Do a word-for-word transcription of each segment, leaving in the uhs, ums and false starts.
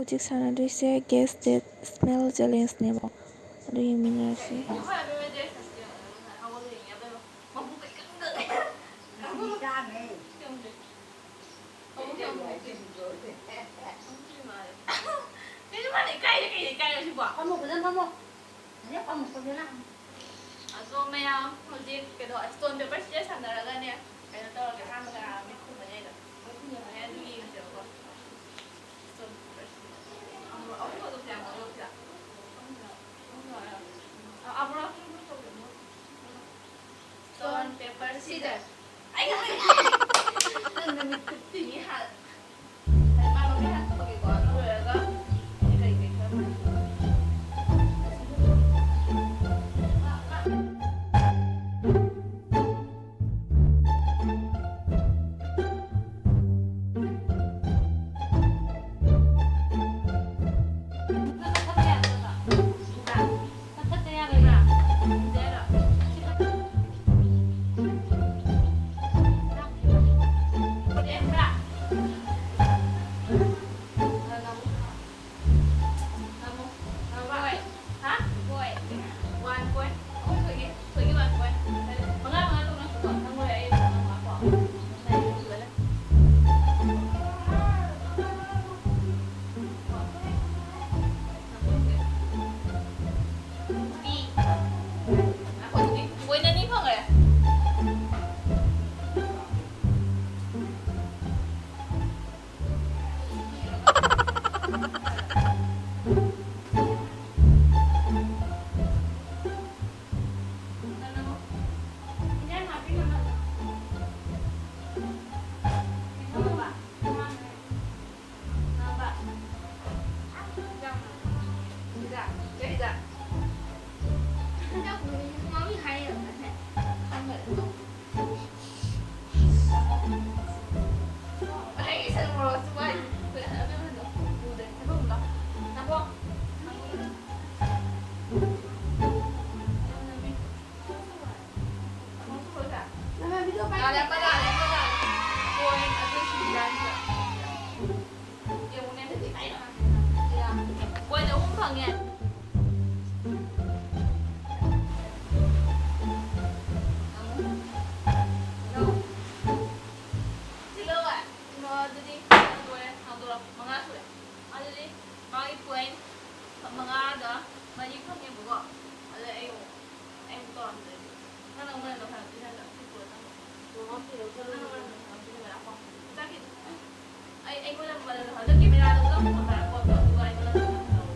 ꯍꯧꯖꯤꯛ ꯁꯥꯟꯅꯗꯣꯏꯁꯦ Guess That Smell Challengeꯅꯦꯕ꯫ ꯑꯗꯨ ꯌꯦꯡꯃꯤꯟꯅꯔꯁꯤ꯫ ꯐꯝꯃꯣ, ꯐꯖꯅ ꯐꯝꯃꯣ꯫ ꯐꯖꯅ ꯐꯝꯃꯣ, ꯐꯖꯅ꯫ ꯑꯗꯣ ꯃꯌꯥꯝ ꯍꯧꯖꯤꯛ ꯀꯩꯅꯣ, stone paper scissors ꯁꯥꯟꯅꯔꯒꯅꯦ, ꯀꯩꯅꯣ ꯇꯧꯔꯒꯦ, ꯑꯍꯥꯟꯕ ꯀꯅꯥ ꯃꯤꯠ ꯈꯨꯝꯕꯅꯦ ꯑꯗꯣ, ꯃꯤꯠ ꯈꯨꯝꯕꯅꯦ ꯑꯗꯨ ꯌꯦꯡꯉꯁꯦꯕꯀꯣ꯫ Stone paper scissors꯫ ꯑꯃꯨꯔꯛ ꯑꯍꯨꯝ ꯇꯧꯁꯦ, ꯑꯃꯨꯔꯛ ꯇꯧꯁꯦ꯫ ꯑꯃꯨꯔꯛ ꯑꯍꯨꯝ ꯇꯧꯁꯦ꯫ Stone paper scissors꯫ ꯑꯩ ꯉꯁꯥꯏ ꯅꯪ ꯅꯃꯤꯠ ꯈꯨꯠꯇꯤꯅꯤ ꯍꯥꯏ꯫ ꯐꯪꯉꯦ꯫ ꯅꯪ, ꯅꯪ, ꯁꯤ ꯂꯧꯔꯣ꯫ ꯑꯗꯨꯗꯤ ꯂꯣꯏꯔꯦ, ꯍꯥꯡꯗꯣꯔꯛꯑꯣ꯫ ꯃꯉꯥ ꯁꯨꯔꯦ꯫ ꯑꯗꯨꯗꯤ ꯃꯥꯒꯤ point ꯃꯉꯥꯗ ꯃꯔꯤ ꯐꯪꯉꯦꯕꯀꯣ꯫ ꯑꯗꯨꯗ ꯑꯩ ꯑꯃꯨꯛ, ꯑꯩ ꯑꯃꯨꯛ ꯇꯧꯔꯝꯗꯣꯏꯅꯦ꯫ ꯅꯪꯅ ꯑꯃꯨꯛ ꯃꯔꯝꯗꯣ ꯍꯥꯏꯔꯛꯑꯣ, ꯄꯤꯍꯜꯂꯣ꯫ ꯁꯤ ꯄꯨꯔꯣ ꯆꯪꯉꯣ꯫ ꯅꯪꯅ ꯃꯔꯝꯗꯣ ꯍꯥꯏꯔꯛꯑꯣ, ꯄꯤꯍꯜꯂꯣ꯫ ꯆꯥꯛꯀꯤꯗꯣ꯫ ꯑꯩ, ꯑꯩꯉꯣꯟꯗ ꯃꯔꯝꯗꯣ ꯍꯥꯏꯔꯛꯑꯣ꯫ ꯅꯪ cameraꯗꯣ ꯑꯗꯨꯝ ꯐꯣꯟ ꯄꯥꯏꯔ ꯀꯣꯜ ꯇꯧꯔꯣ, ꯑꯗꯨꯒ ꯑꯩꯉꯣꯟꯗ ꯃꯔꯝꯗꯣ ꯍꯥꯏꯔꯛꯑꯣ꯫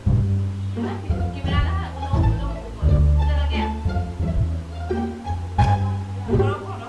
ꯅꯪ cameraꯗ ꯍꯥꯏꯔꯛꯑꯣ, ꯅꯪ ꯑꯗꯨꯝ ꯀꯣꯜ ꯇꯧꯔꯣ꯫ ꯆꯠꯂꯒꯦ꯫ ꯀꯣꯜ ꯇꯧꯔꯣ, ꯀꯣꯜ ꯇꯧꯔꯣ꯫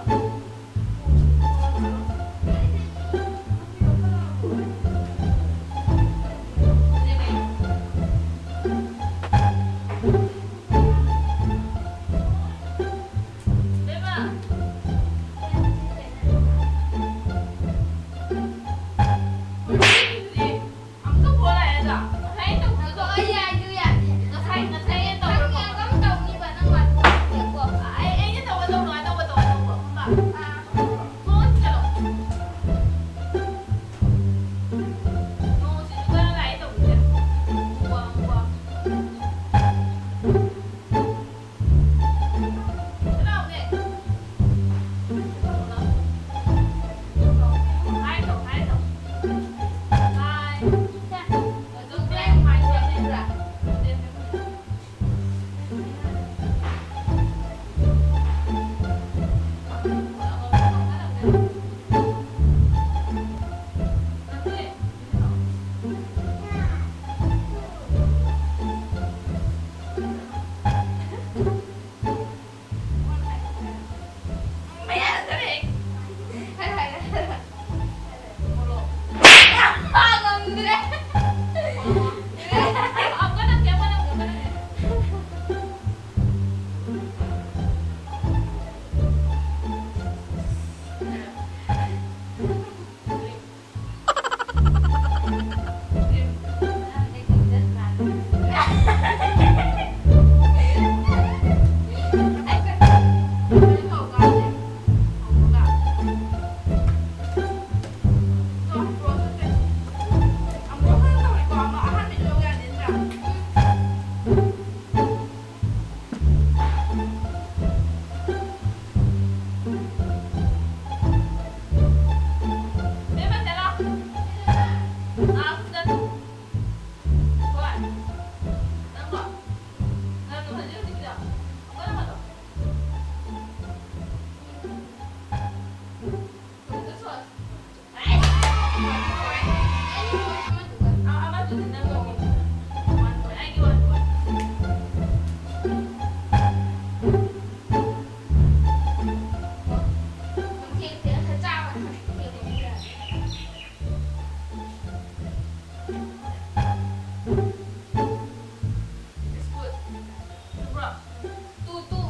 Two, two.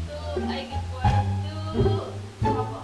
ꯇꯨ, ꯑꯩꯒꯤ ꯄꯣꯏꯟ ꯇꯨ꯫ ꯐꯕ꯫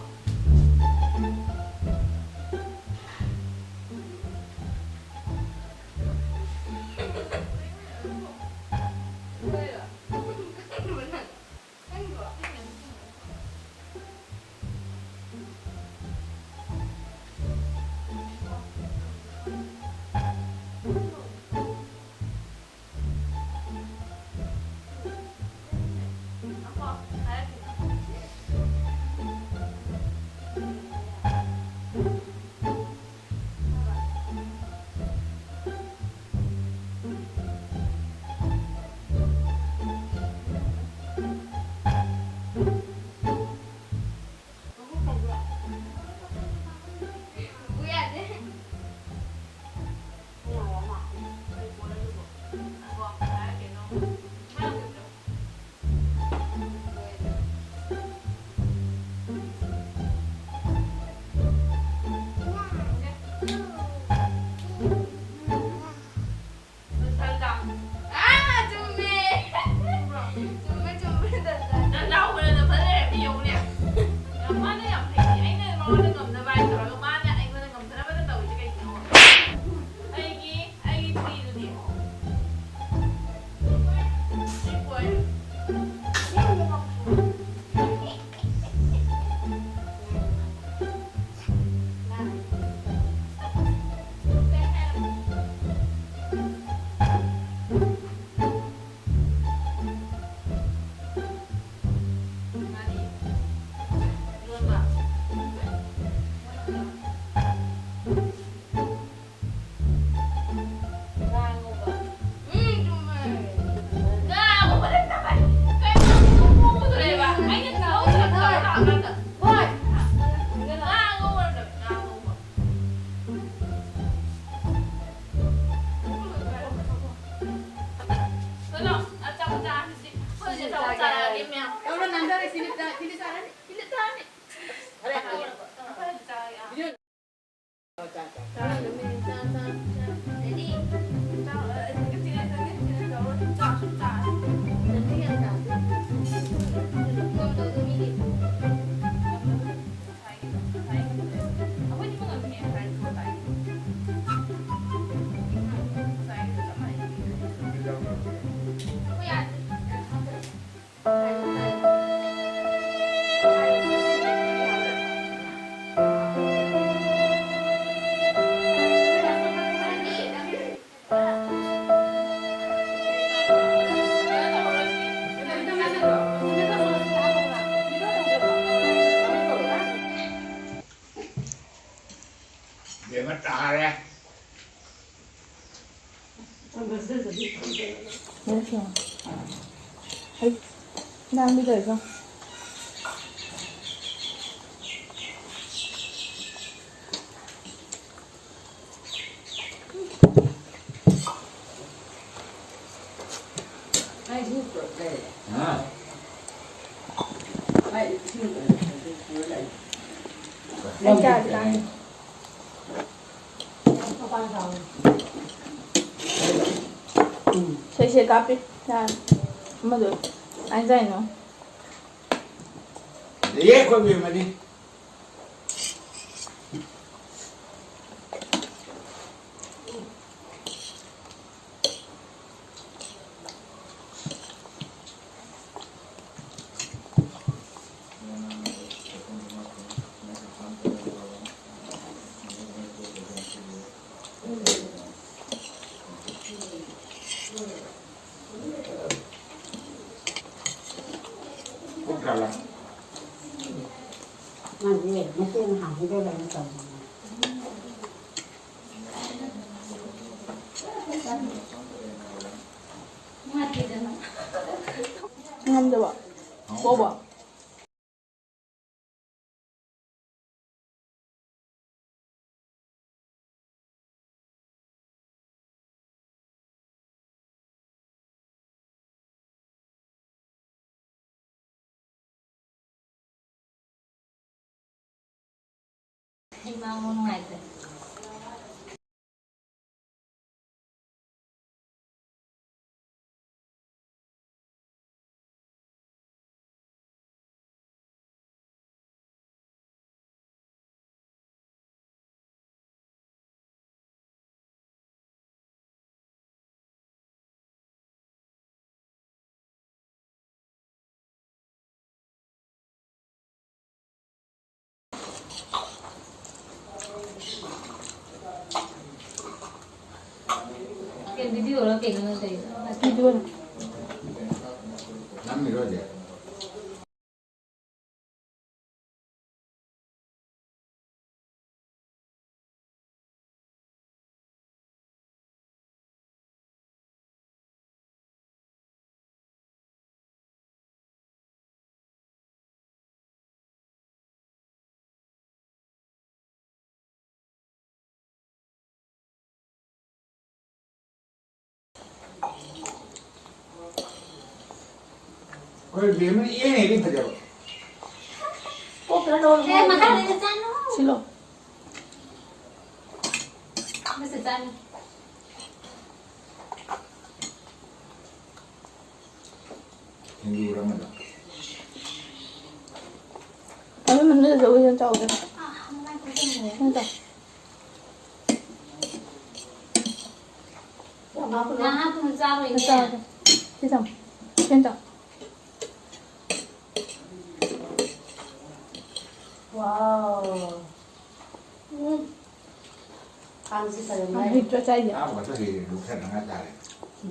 ꯗꯣꯜꯇꯥꯜꯗ꯫ ꯑꯥ, ꯆꯨꯝꯃꯦ꯫ ꯆꯨꯝꯃꯦ, ꯆꯨꯝꯃꯦ, ꯗꯣꯜꯇꯥꯜ꯫ ꯗꯣꯜꯇꯥꯜ ꯍꯣꯠꯅꯕ ꯐꯖꯅ ꯂꯩꯔꯝꯃꯤ ꯌꯦꯡꯉꯨꯅꯦ꯫ ꯌꯥꯝ ꯃꯥꯅ ꯌꯥꯝ ꯍꯩꯅꯦ꯫ ꯑꯩꯅ ꯃꯉꯣꯟꯗ ꯉꯝꯅꯕ ꯍꯥꯏ ꯇꯧꯔꯒ ꯃꯥꯅ ꯑꯩꯉꯣꯟꯗ ꯉꯝꯅꯅꯕꯗ ꯇꯧꯔꯤꯁꯦ ꯀꯩꯒꯤꯅꯣ? ꯑꯩꯒꯤ, ꯑꯩꯒꯤ ꯇ꯭ꯔꯤꯗꯨꯗꯤ꯫ ꯅꯪ ꯁꯦꯡꯉꯣ꯫ ꯍꯩ, ꯅꯪꯗꯤ ꯂꯣꯏꯀꯣ꯫ ꯑꯩ ꯆꯥꯔꯗꯤ ꯇꯥꯡꯉꯦ꯫ ꯁꯦ, ꯁꯦ, ꯀꯥꯞꯄꯤ꯫ ꯌꯥꯔꯦ꯫ ꯑꯃꯗꯣ ꯀꯃꯥꯏꯅ ꯆꯥꯏꯅꯣ? ꯂꯩꯌꯦ, ꯑꯩꯈꯣꯏ ꯕꯦꯝꯃꯗꯤ꯫ ꯃꯥꯗꯤ ꯃꯇꯦꯡ ꯍꯥꯡꯈꯤꯗꯣꯏꯔꯥ ꯍꯥꯏꯅ ꯇꯧꯕꯅꯦ꯫ ꯉꯝꯗꯕ꯫ ꯕꯣꯕꯣ꯫ ꯀꯩ video ꯔꯣ ꯀꯩꯅꯣ ꯅꯪ ꯇꯧꯔꯤꯗꯣ? ꯅꯝꯃꯤꯔꯣ ꯍꯧꯖꯤꯛ? ꯍꯣꯏ, ꯕꯦꯝꯃꯅ ꯏꯍꯦꯟ ꯍꯦꯜꯂꯤ ꯐꯖꯕ꯫ ꯀꯣꯛꯇꯅ ꯂꯣꯏꯔꯦ꯫ ꯑꯦ, ꯃꯈꯥꯗ ꯆꯥꯅꯨ꯫ ꯁꯤꯂꯣ꯫ ꯃꯁꯤ ꯆꯥꯅꯤ꯫ ꯁꯤꯡꯖꯨꯔ ꯑꯃꯗ꯫ ꯑꯗꯨ ꯃꯅꯨꯡꯗ ꯆꯧ ꯌꯥꯝ ꯆꯥꯎꯗꯅ꯫ ꯑꯥ, ꯃꯃꯥꯏ ꯈꯨꯠꯆꯟꯗ꯭ꯔꯦ꯫ ꯌꯥꯝ ꯆꯥꯎ꯫ ꯉꯥ ꯍꯥꯞꯄꯅ ꯆꯥꯔꯣꯏꯅꯦ꯫ ꯆꯥꯔꯣꯏ꯫ ꯁꯤ ꯊꯝꯃꯣ꯫ ꯁꯤ ꯊꯝꯃꯣ꯫ Wow. ꯎꯝ꯫ ꯀꯥꯡꯁꯤ ꯐꯖꯅ ꯌꯥꯝ ꯍꯩꯇ꯭ꯔꯣ ꯆꯥꯏꯁꯦ? ꯆꯥꯕ ꯈꯛꯇ ꯍꯩꯔꯦ, ꯂꯨꯞꯊꯗꯅ ꯍꯥꯏꯇꯥꯔꯦ꯫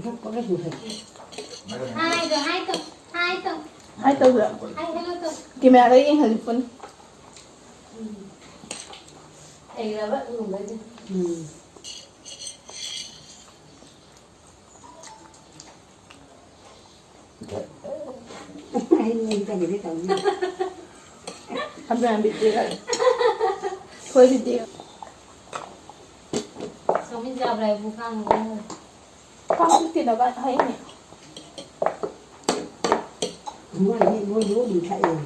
ꯂꯨꯞꯄꯒ ꯁꯨꯝ ꯍꯩ꯫ ꯃꯔꯝ ꯍꯥꯏ ꯇꯧ, ꯍꯥꯏ ꯇꯧ, ꯍꯥꯏ ꯇꯧ꯫ ꯍꯥꯏ ꯇꯧꯗ꯭ꯔꯥ? ꯍꯥꯏ, ꯍꯜꯂꯣ ꯇꯧ꯫ ꯀꯦꯃꯦꯔꯥꯗ ꯌꯦꯡꯍꯜꯂꯤ ꯄꯨꯟꯅ꯫ ꯎꯝ꯫ ꯍꯩꯔꯕ ꯑꯗꯨꯒꯨꯝꯕꯩꯗꯤ꯫ ꯎꯝ꯫ ꯑꯩ ꯅꯣꯏ ꯆꯠꯈꯤꯗꯣꯏ ꯇꯧꯅꯤ꯫ ꯍꯥꯞꯆꯟꯕꯤꯗꯦ꯫ ꯁꯣꯏꯕꯤꯗꯦ꯫ ꯆꯧꯃꯤꯟ ꯆꯥꯕ꯭ꯔꯥ ꯍꯥꯏꯕꯨ ꯈꯪꯗꯦ꯫ ꯈꯪꯗꯦ ꯇꯤꯜꯂꯒ ꯍꯩꯅꯦ꯫ ꯃꯣꯏꯗꯤ ꯃꯣꯏ ꯂꯣꯏ ꯑꯗꯨꯝ ꯊꯛꯑꯦ꯫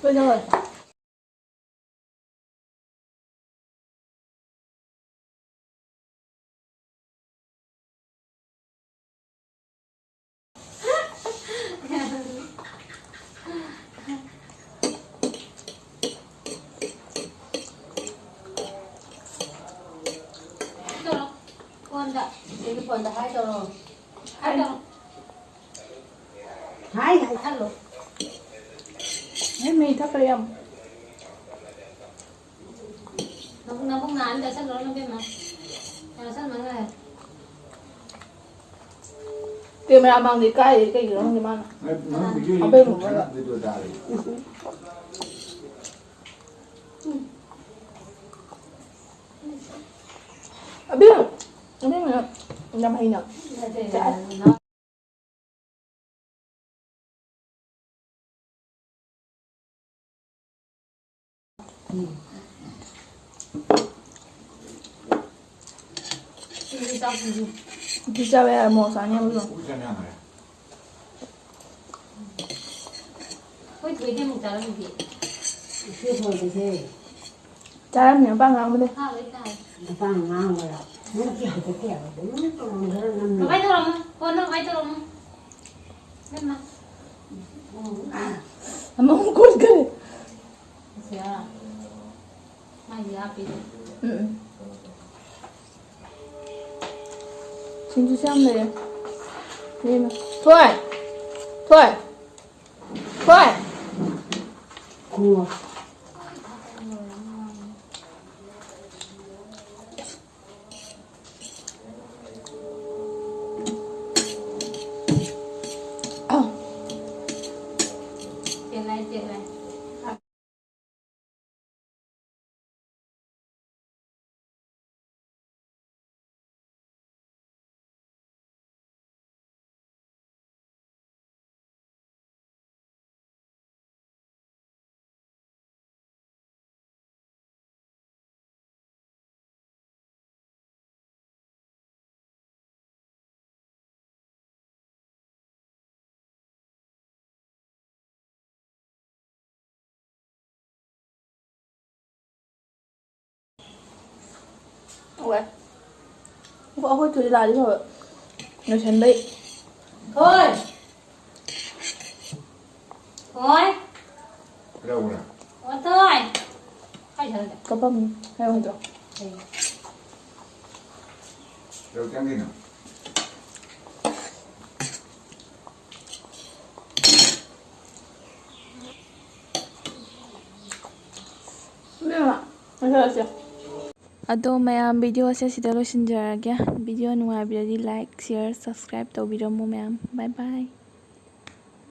ꯀꯩꯗꯧꯔꯦ? ꯐꯣꯟꯗ, ꯆꯦꯒꯤ ꯐꯣꯟꯗ ꯍꯥꯏ ꯇꯧꯔꯣ꯫ ꯍꯥꯏ ꯇꯧꯔꯣ꯫ ꯍꯥꯏ, ꯍꯥꯏ, ꯍꯜꯂꯣ꯫ ꯑꯩ ꯃꯍꯤ ꯊꯛꯈ꯭ꯔꯦ ꯌꯥꯝ꯫ ꯅꯕꯨꯡ, ꯅꯕꯨꯡ ꯅꯥꯔꯗꯤ ꯆꯥꯁꯜꯂꯨꯔꯅꯨ ꯏꯕꯦꯝꯃ꯫ ꯌꯥꯝ ꯆꯥꯁꯟꯕ ꯅꯨꯡꯉꯥꯏꯔꯦ꯫ ꯀꯦꯃꯦꯔꯥ ꯃꯥꯡꯗ ꯏꯀꯥꯏꯔꯤꯁꯦ ꯀꯩꯒꯤꯅꯣ ꯈꯪꯗꯦ ꯃꯥꯅ꯫ ꯑꯩ ꯅꯪ ꯚꯤꯗꯤꯑꯣ ꯑꯕꯦꯝꯃ ꯌꯦꯡꯉꯤ, ꯎꯕ꯭ꯔꯥ? ꯚꯤꯗꯤꯑꯣ ꯇꯥꯔꯦ꯫ ꯎꯝ꯫ ꯑꯕꯦꯝ! ꯑꯕꯦꯝꯃ ꯌꯥꯝ ꯍꯩꯅ꯫ ꯁꯤꯡꯖꯨ ꯆꯥꯎ, ꯁꯤꯡꯖꯨ꯫ ꯎꯇꯤ ꯆꯥꯕ ꯌꯥꯔꯦ, ꯃꯣꯔꯣꯛ ꯆꯥꯅꯤ ꯍꯥꯏꯕꯗꯣ꯫ ꯑꯩꯈꯣꯏ ꯊꯣꯏꯗꯤ ꯑꯃꯨꯛ ꯆꯥꯔꯝꯗꯦ꯫ ꯏꯆꯦ ꯊꯣꯏꯕꯁꯦ꯫ ꯆꯥꯔꯝꯅꯤ, ꯃꯄꯥ ꯉꯥꯡꯕꯗꯩ꯫ ꯃꯄꯥ ꯉꯥꯡꯕꯗ ꯅꯪ ꯁꯤ ꯍꯧꯖꯤꯛꯇꯤ ꯑꯗꯨꯝ ꯇꯧꯔꯝꯗ꯭ꯔ ꯅꯪ꯫ ꯀꯃꯥꯏ ꯇꯧꯔꯝꯃꯣ? ꯀꯣꯟꯅ ꯀꯃꯥꯏ ꯇꯧꯔꯝꯃꯣ? ꯏꯕꯦꯝꯃ꯫ ꯑꯃꯨꯛ ꯀꯨꯟꯈꯔꯦ꯫ ꯑꯁꯤꯔꯥ? ꯃꯥꯏꯗꯤ ꯍꯥꯞꯄꯤꯗ꯫ ꯎꯝ, ꯎꯝ꯫ ꯁꯤꯡꯖꯨꯁꯨ ꯌꯥꯝ ꯂꯩꯔꯦ꯫ ꯏꯕꯦꯝꯃ꯫ ꯊꯣꯏ! ꯊꯣꯏ! ꯊꯣꯏ! ꯈꯨꯝꯃꯣ꯫ ꯆꯦꯟꯅꯥꯏ, ꯆꯦꯟꯅꯥꯏ꯫ ꯍꯣꯏ꯫ ꯑꯩꯈꯣꯏ ꯊꯣꯏ ꯂꯥꯛꯑꯗꯤ ꯐꯕ꯫ ꯂꯣꯏꯁꯟꯕꯩ꯫ ꯍꯣꯏ꯫ ꯍꯣꯏ꯫ ꯀꯩꯗꯧꯕ꯭ꯔꯥ? ꯑꯣ, ꯊꯣꯏ꯫ ꯀꯥꯏ ꯆꯠꯂꯒꯦ? ꯀꯞꯄꯝꯅꯤ꯫ ꯍꯥꯏꯔꯝꯗ꯭ꯔꯣ? ꯀꯩ? ꯀꯩꯗꯧ ꯆꯪꯒꯤꯅꯣ? ꯏꯕꯦꯝꯃ, ꯂꯣꯏꯁꯜꯂꯁꯦ꯫ ꯑꯗꯣ ꯃꯌꯥꯝ, video ꯁꯦ ꯁꯤꯗ ꯂꯣꯏꯁꯤꯟꯖꯔꯒꯦ꯫ Video ꯅꯨꯡꯉꯥꯏꯕꯤꯔꯗꯤ like, share, subscribe ꯇꯧꯕꯤꯔꯝꯃꯣ ꯃꯌꯥꯝ꯫ Bye bye꯫